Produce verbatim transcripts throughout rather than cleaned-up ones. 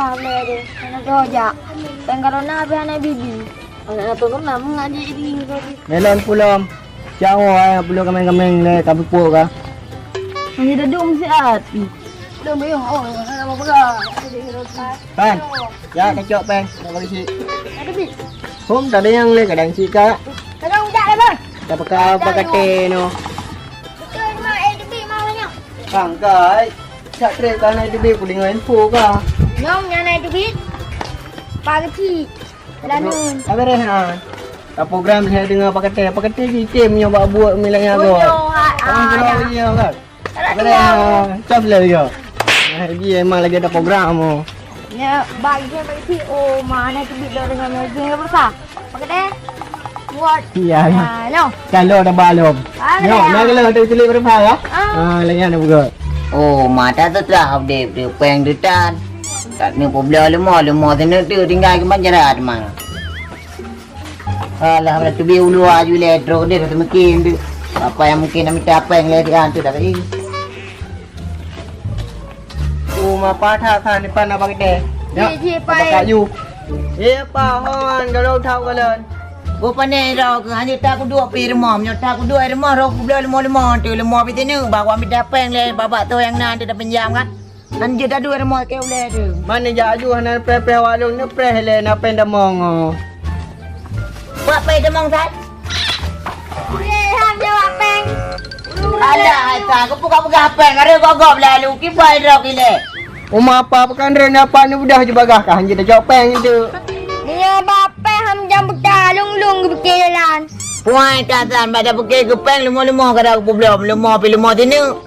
Ah, lé deh. Hana doh jak. Péng corona habéh hana bibi. Aneuk atoe corona meungaji ini tadi. Melon pulom. Cak woe ai pulom kaméng-kaméng lé ka pupuk ka. Hana duduk meusiat. Dong buyong, oh, hana apa-apa. Kan? Ya, kacok péng. Nak bagi cik. Ada bit. Hom, tak ada yang lé kadang cik ka. Kadang ujak lah, bang. Dah peka, peka teh no. Betul, mak, eh, debit mau banyak. Bang, kai. Cak trip ka na debit pulih ngon info ka. Nyong nyang na debit. Pak kecil. Lalu. Apa deh, ha? Ka program saya dengar Pak Kete. Pak Kete ji item nyoe bak buet milék nyan go. Udah, ha, ah, dah. Lagi ya, kan? Apa deh, ha? Cop lagi ya. Nah, lagi emang lagi ada program, oh. Ya, bak dia bak kecil. Oh, mana debit dah dengan lagi apa sah? Pak Kete. Buat. Iya, ya. Ah, no. Kalau ada balom. Ah, no, ya. Nak kalau ada tulis berapa ya? Ah. Ah, lagi ada buka. Oh, mata tu telah update dia péng tu tan. Tak ni problem lemo, lemo sana tu tinggal ke banjaran teman. Alah, dah tu bi ulu aju le trok dia tu mungkin tu. Apa yang mungkin nak minta péng le dia tu tak bagi. Uma pa that than ipan abang gede. Ji, ji, Pai. Abang kayu. Ye pa hon kalau thau kalon. Bu pane rau ke hanya tak kuduek pi rumah, nyoe tak kuduek rumah rau kubloe limo-limo tu limo pi tinu ba wa minta péng le babak tu yang nan tu dah pinjam kan. Kan je tadu rumah ke uleh tu. Mana jak aju hana preh-preh walong ni preh le na péng damong. Buat péng damong sat? Ye, ham jawab péng. Ada asa, aku peugah-peugah péng, ada gok-gok lalu, kibai drop ile. Uma apa pekan ren apa ni udah je bagah kah, je dah jawab péng itu. Iya, bapéng ham jam buta, lung-lung geupiké jalan. Puai tasan, bak dah piké geupéng leumo-leumo kada aku peubloe, leumo pi leumo tinu.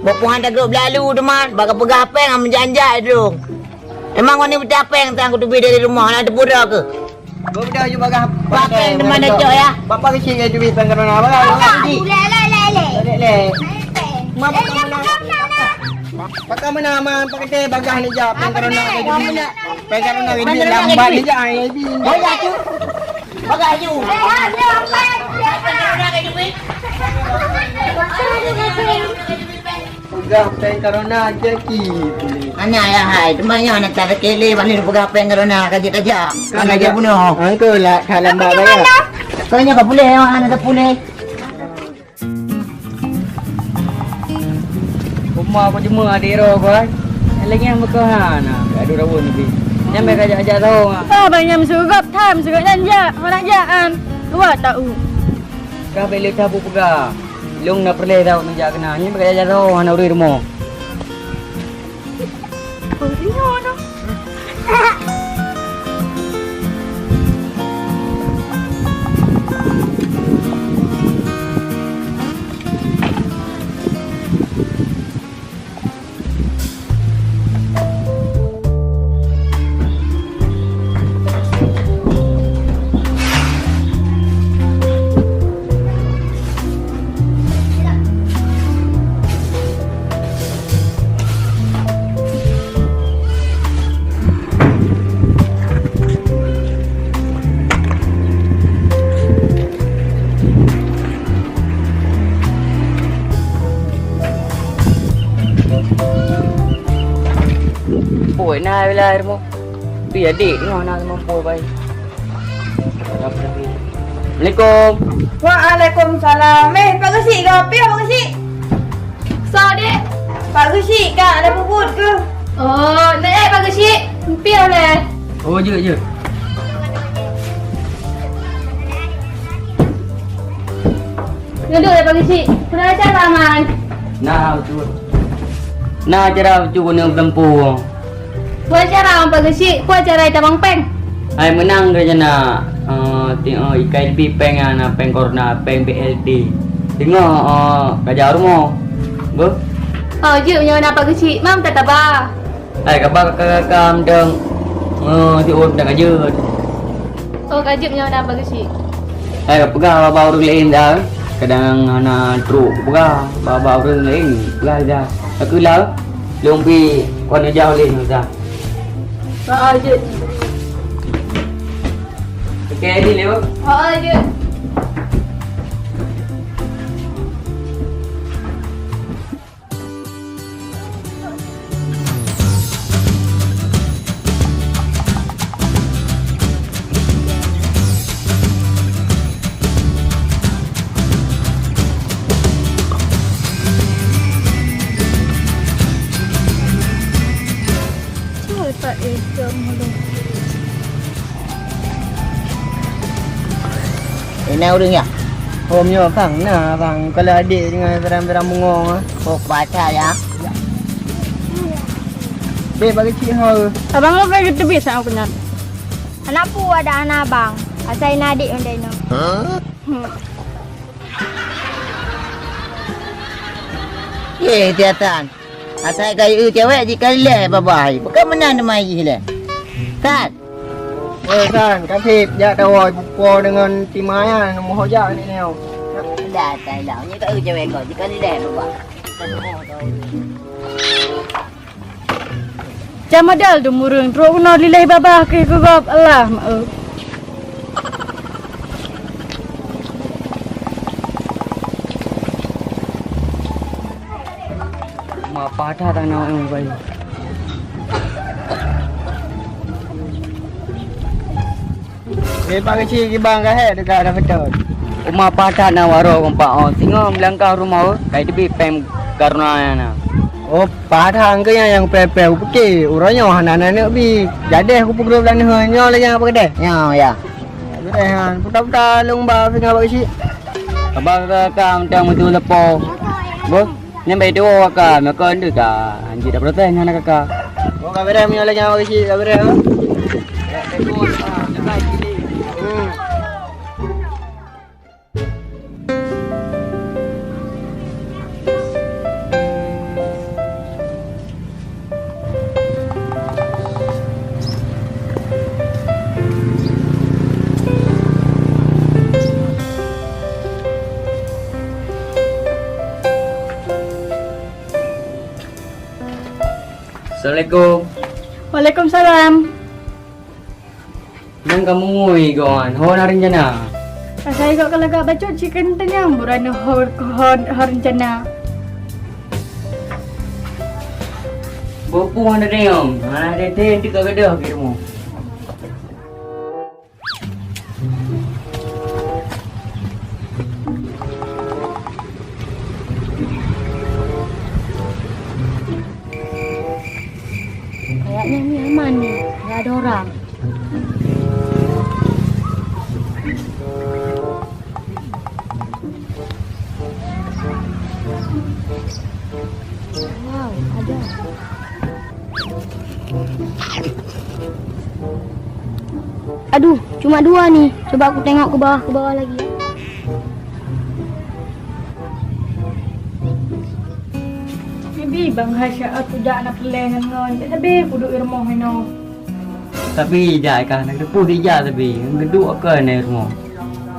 Bak puhan tagrok belalu teuma, bak peugah péng am janjak droe. Emang wani buta péng tang kutubi dari rumah na teupeudok ke? Gua udah ju bagah pakai teman dah cok ya. Papa kecil ke duit péng kerana apa? Lé, lé, lé, lé. Lé, lé. Pakai mana aman pakai bagah ni jak péng kerana ke duit. Péng kerana ke duit lambat ni jak ai bi. Banyak tu. Bagah ju. Peugah péng corona jaki. Anak ya hai, teuma nyoe anak tak kele balik peugah péng corona ka jeuet aja. Kan aja bunoe. Angko lah dalam bak bayar. Kau nyoe ka pulih, anak tak pulih. Uma aku cuma adik roh kau ai. Lagi yang bekau ha na, aduh rawa ni bi. Nyampe ka ajak-ajak tahu ha. Ah, banyak meusugap tham, sugap nyan jak, mana jak an. Dua tahu. Ka bela tabu peugah. Long na perleh tahu nak jak kena. Nyampe ka ajak-ajak tahu hana ureueng rumoh. Pue na bila ilmu. Pi adik tengah na ilmu pue bai. Assalamualaikum. Waalaikumsalam. Eh, Pak Geuchik ke? Piah Pak Geuchik? Soe, Dek? Pak Geuchik ka, ada peubuet ke? Oh, neh, eh, Pak Geuchik. Piah lé. Oh, jeuet, jeuet. Duduk ya, Pak Geuchik. Peue cara, Man? Nah, betul. Nah, cara betul guna bertempu. Peue cara, Pak Geuchik? Peue cara ita bang péng? Hai menang ke jana, eh, ti-, eh, ikai lebih péng, ah, na péng corona, péng B L T. Tengok, eh, kerja rumah. Beuh? Oh, jeuet nyoe na Pak Geuchik. Mam tak taba. Hai, kaba kakak-kakak mdeng, eh, siôn mdeng ajeut. Oh, ka jeuet nyoe na Pak Geuchik. Hai, peugah bak ureueng laén dah. Kadang hana trok peugah bak ureueng laén, peugah dah. Takeulah, lôn pi kon ejau lé dah. Ha, jeuet. Okey, ini lewat. Ha, jeuet. Na ureueng ya? Oh, nyoe bang, na bang. Kalau adik dengan barang-barang bunga. Oh, pacar ya? Dek, bagi cik ho. Abang lo kayak gitu bisa aku nyan. Anak pu ada anak abang. Asai na adik yang dah ino. Hmm. Ye, tiatan. Asai kayu cewek jika leh babai. Bukan menang nama ih leh. Kan? Eh, San, kasih jak tawa ibu po dengan si Maya nemu hojak ni neo. Dah, tai lah. Ni tak cewek kau. Jika leh babai. Cam modal tu murung, trok keunoe lileh babah keu keu gob. Allah, maaf. Mak padah tanah orang bayi. Eh, Pak Kecil, kibang ka hek dekat dah betul. Uma padah na waro kompak oh. Singoh belangkah rumah oh, kai tebi pem karuna na. Oh, padah ke yang yang pepe kupikir. Uroe nyoe hana aneuk bi. Jadeh kupeugrop dan nyoe lagi apa kedai? Nyoe ya. Betul han. Puta-puta long ba singoh Pak Kecil. Abang ka ka untang mutu lepo. Boh. Nyan bai tuwo ka, meuko ndeue ka, anjing dak protes nyan ka ka. Oh, ka beres meunyoe lagèe nyan, ka beres. Hmm. Assalamualaikum. Waalaikumsalam. Nyang kamoe ngui, Gon, ho na rencana? Asai kok ka lagak bacut cit keuneuk tanyong, buran ho, ho, ho rencana. Bukon hana tanyong, hana teuntèe ka gadôh keu rumoh. Kayaknya ni aman ni, nggak ada orang. Wow, ada. Aduh, cuma dua ni. Coba aku tengok ke bawah, ke bawah lagi ya. Nabi Bang Hasya aku jak na peureulèe ngon ngon. Nabi kudu i rumoh inoe. Tapi ijak ka na geupeu ijak tapi geuduk ke na rumoh.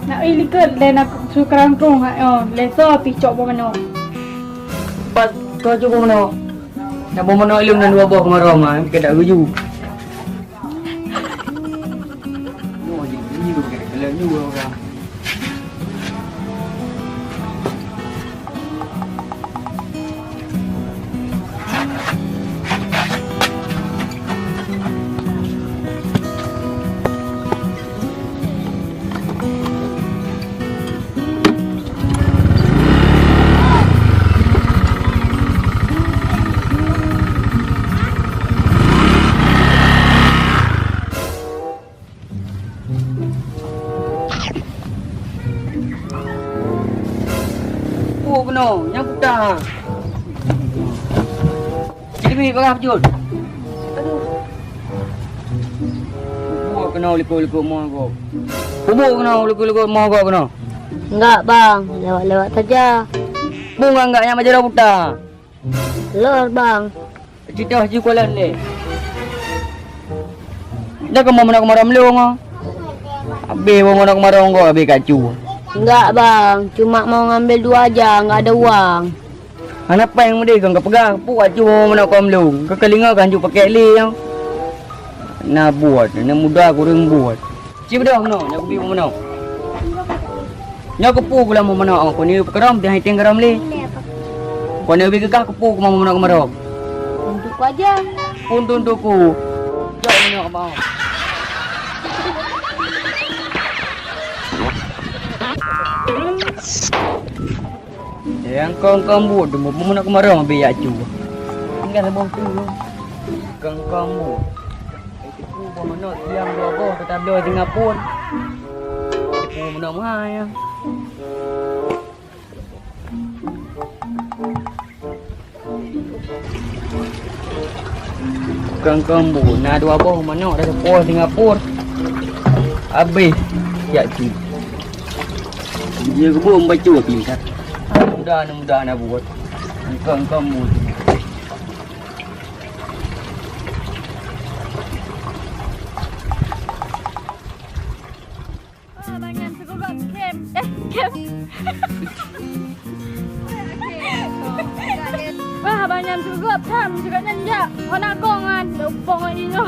Nak i likot lé nak sukarang kong ha oh, lé so pi cok boh manok. Pat ko cok boh manok. Nak boh manok ilum nan dua boh kemarau ma, ke dak guju. Nyoe jih, nyoe jih, kena nyoe orang. Pue keunoe, nyang peugah. Cik Demi, peugah peujeuet. Pue keunoe likot-likot moe gob. Pue keunoe likot-likot moe gob keunoe. Enggak, Bang. Lewat-lewat saja. Bung enggak nyang baju buta. Lor, Bang. Citoh jikualan lé. Dah kamu meunan keumarau meulong ah. Habéh wong meunan keumarau enggak habéh kacu. Enggak, Bang. Cuma mau ngambil dua aja, enggak ada uang. Hana péng meudeh kang kapeugah, pu kacu mau meunan keumarau meulong. Keukalinga kan ju pakai lé nyang. Na buet, na muda kureueng buet. Ci beudôh meunoe, nyoe kubi meunoe. Nyoe keupeue gula meunoe, kon nyoe peukeurôm teuh iténg keurôm lé. Kon nyoe bi geukah keupeue kuman meunoe keumarôm. Untuk ku aja. Untuk, untuk ku. Jok meunoe keumarôm. Nyang kong-kong buet, dum meunoe keumarôm bi jak cu. Tinggai saboh tu. Kong-kong buet. Teungku boh manok siang dua boh, ka tabloe singoh phôn. Oh, meunan meuhai, ya. Kangkang bu, na dua boh manok dari Singapura. Habis siap tu. Dia kebun baca tingkat. Mudah, mudah na buat. Kangkang bu. Wah, banyak seugup kem. Eh, kem. Wah, banyak seugup kem. Juga nyan jak. Hana kong kan. Lupong inyo.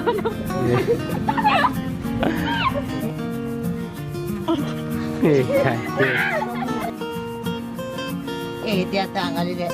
Eh, dia tak kali dek.